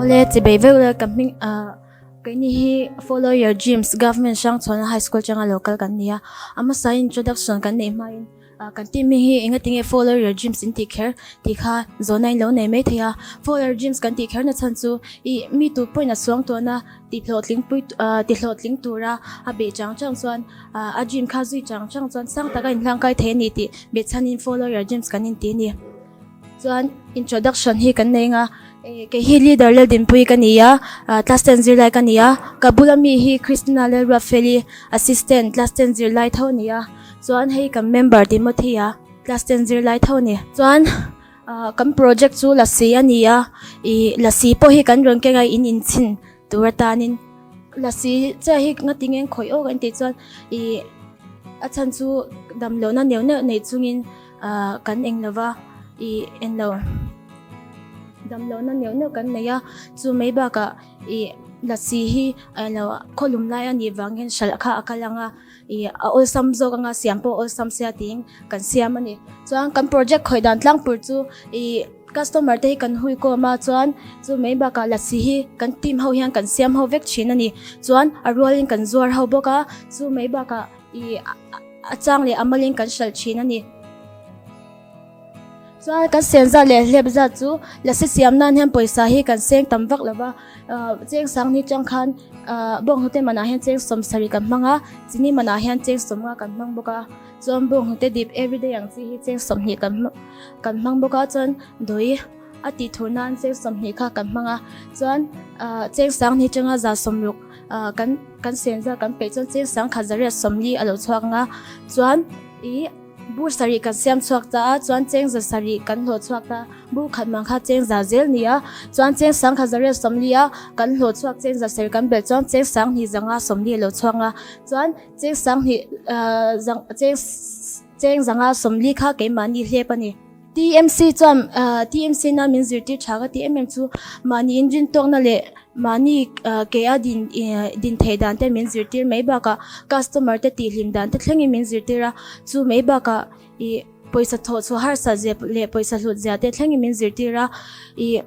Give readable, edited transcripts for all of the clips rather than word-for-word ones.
Awle chibei vek le ka hming ah keini hi follow your dreams government Hrangchhuana high school atanga lo kal kan ni a a hmasa introduction kan neih hmain ah kan team hming hi enga tinge follow your dreams in tih kher tih kha zawhna in lo nei mai thei a follow your dreams kan tih kher na chhan chu ih mi tur pawhin a suang tawn a tih hlawhtling pui ah ti hlawhtling tura a beih chang chang chuan ah a dream kha zui chang chang chuan sang taka inhlangkai thei a ni tih behchhanin follow your dreams kan inti a ni. Chuan introduction hi kan nei anga kei hi leader Laldinpuii ka ni a class ten zirlai ka ni a ka bula mi hi Christina Lalruatfeli assistant class ten zirlai tho a ni a chuan hei kan member Timothy a class ten zirlai tho a ni chuan kan project chu lasi a ni a ih lasi pawh hi kan rawn keng a in inchhin tur atanin lasi chiah hi ngati nge khawih awk an tih chuan ih a chhan chu damlohna neuh neuh nei chungin. Ahh kan eng lova ih en lo damlohna neuh neuh kan nei a chu mai bakah ih lasi hi eng lo khawlum lai a nih vang hian hralh kha a kal ang a ih a awlsam zawk anga siam pawh awlsam sia tiin kan siam a ni chuan kan project khawih dan tlangpui chu ih customer te hi kan hui kawm a chuan chu mai bakah lasi hi kan team ho hian kan siam ho vek thin a ni chuan a rualin kan zuar ho bawk a chu mai bakah ih. A chang leh a malin kan hralh thin a ni. Chuan kan sen zat leh hlep zat chu lasi siam nan hian pawisa hi kan seng tam vak lo va, cheng sang ni chang khan bawnghnute manah hian cheng 70 kan hmang a, chini manah hian cheng 50 kan hmang bawk a, chuan bawnghnute dip everyday ang chi hi cheng 20 kan kan hmang bawk a, chuan dawi a tih thur nan cheng 20 kha kan hmang a, chuan cheng sang ni changa 160 kan Kan sen zat kan peih chuan cheng 1140 a lo chhuak ang a, chuan ih bur sarih kan siam chhuak ta a, chuan cheng 700 kan hlawh chhuak ta a, bur khat mang kha cheng za zel ni a, chuan cheng 1140 a kan hlawh chhuak cheng 700 kan belh chuan cheng 2540 a lo chhuak ang a, chuan cheng sanghnih cheng cheng 540 kha keimahni hlep a ni. TMC chuan TMC na min zirtir tha ka ti em em chu mahni inrin tawkna leh mahni ke a din din theih dan te min zirtir mai bakah customer te tihhlim dan te thlengin min zirtir a chu mai bakah ih pawisa thawh chhuah harsat zia leh pawisa hlut zia te thlengin min zirtir a ih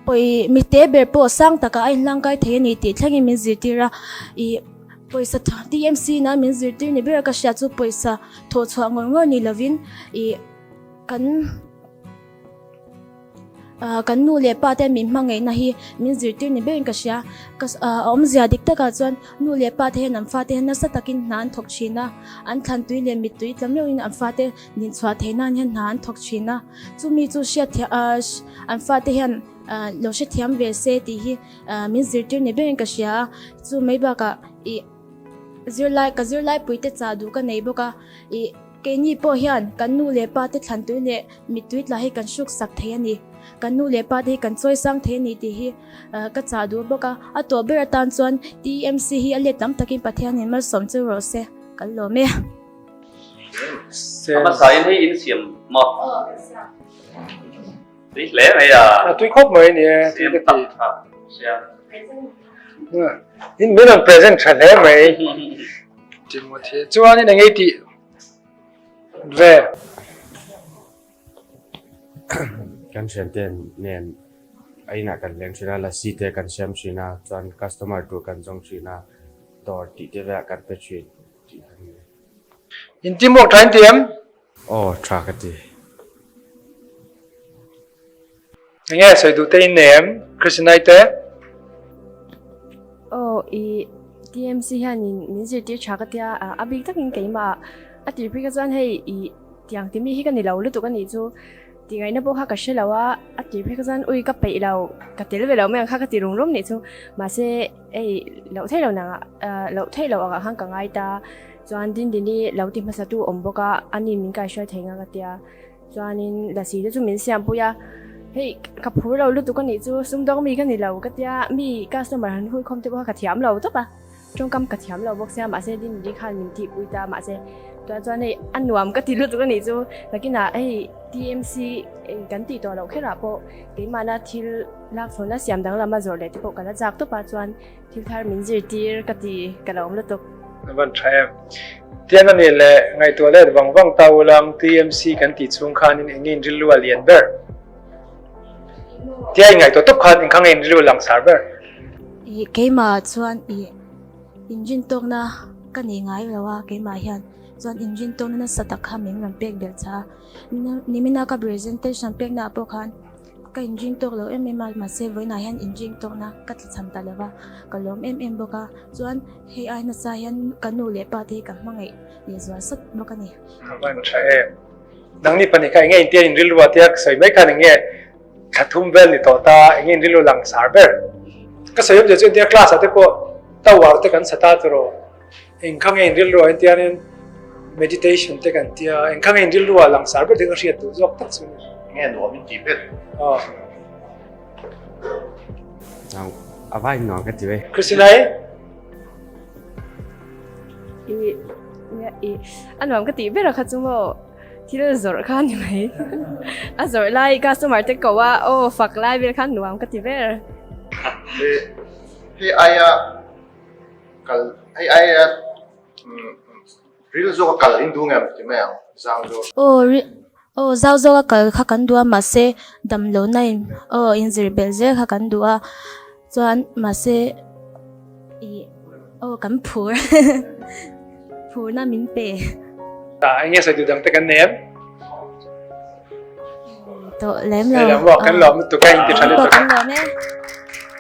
pawi mite ber pawh sang takah a inhlangkai thei a ni tih thlengin min zirtir a ih pawisa TMC na min zirtir ni ber a ka hriat chu pawisa thawh chhuah ngawr ngawr ni lovin ih. Kan kan nu leh pa te min hmangaihna hi min zirtir ni berin ka hria. Ka a awmzia dik takah chuan nu leh pa te hian an fate hian nasa takin hna an thawk thin a, an thlantui leh mittui tla meuhin an fate dinchhuah theih nan hian hna an thawk thin a. Chumi chu hriatthiah an fate hian lo hrethiam ve se tih hi min zirtir ni berin ka hria a. Chu mai bakah ih zirlai ka zirlai puite chah duh ka nei bawk a ih. Keini pawh hian kan nu leh pa te thlantui leh mittui tla hi kan hruk sak thei a ni. Kan nu leh pa te hi kan chawi sang thei a ni tih hi ka chah duh bawk a. A tawh ber atan chuan TMC hi a let tam takin Pathianin malsawm chu rawh se. Kan lawm e. A hmasa in hei in siam maw? Tui hle mai a. A tui khawp mai ni e. Siam tak tha siam. In min rawn present tha hle mai. Timothy chuan in engei tih ve. Kan thiante nen a inah kan leng thin a, lassi te kan siam thin a, chuan customer tur kan zawng thin a, dawr tih te velah kan pe thin tih a ni. In teamwork tha in ti em? Aw tha ka ti. Enge sawi duh te in nei em Christinai te? Aw i TMC hian in min zirtir tha ka tia a bik takin keimah a tir phei kha chuan hei i tiang ti mi hi ka ni lo lutuk a nih chu ti ngaihna pawh kha ka hre lo a a tir phei kha chuan ui ka peih lo ka tel ve lo mai ang kha ka ti rum rum nih chu mahse hei loh theih lo nangah loh theih loh angah khan ka ngai ta chuan Dindini lo ti hmasa tu awm bawk a ani min kaihruai thei nga ka tia. Chuanin lasi te chu min siampui a, hei ka phur lo lutuk a nih chu sumdawng mi ka ni lo ka tia mi customer han hui khawm te pawh kha ka thiam lo tawp a, tawngkam ka thiam lo bawk sia mahse Dindini khan min tihpui ta mahse tunah chuan hei a nuam ka ti lutuk a nih chu nakinah hei TMC kan tih tawh loh kherah pawh keimahna thil lakchhawnna siam danglam a zawrh leh te pawh ka la chak tawp a chuan Thil thar min zirtir ka ti ka lo awm lutuk. A van tha em. Tiang a nih leh ngaihtuah let vang vang ta ulang TMC kan tih chhung khanin eng nge in rilru a lian ber? Emaw. Tia inngaihtuah tawp khan engkha nge in rilru langsar ber? Ih keimah chuan ih inrin tawkna ka nei ngai lo a keimah hian chuan inrin tawkna nasa tak kha min rawn pek belh chah a. Nimina ka presentation pekna ah pawh khan ka inring tawk lo em em a mahse vawiinah hian inring tawkna ka tla cham ta lo va ka lawm em em bawk a chuan hei ai nasa hian ka nu leh pa te hi ka hmangaih leh zual sawt bawk a ni. A va en tha em. Nangni pahnih kha enge intia inrilru a tia ka sawi mai khan enge thla thum vel ni tawh ta enge inrilru langsar ber. Ka sawi awmzia chu intia class ah te pawh tower te kan sa ta tiraw. Engkha nge inrilru ah hian meditation te kan tia, engkha nge inrilru ah langsar ber te ka hriat duh zawk tak chu ni. Nge nuam in tih ber? Aw. A vai nuam ka ti ve. Christina i? I i a nuam ka tih ber a kha chu maw thil zawrh kha ni mai. A zawrh lai customer te ko a aw fak lai vel khan nuam ka ti ber. Hei aia Kal hei aia ril zawk a kal in duh ngem ti mai ang zau zawk. Aw ri aw zau zawk a kal kha kan duh a mahse dam lo na in aw in zir belh zel kha kan duh a chuan mahse ih aw kan phur phur na min pe. Tah eng nge sawi duh dang te kan nei em? Tawh lem lo. Lem lo kan lawm lutuk a in ti tha lutuk a. Kan lawm e.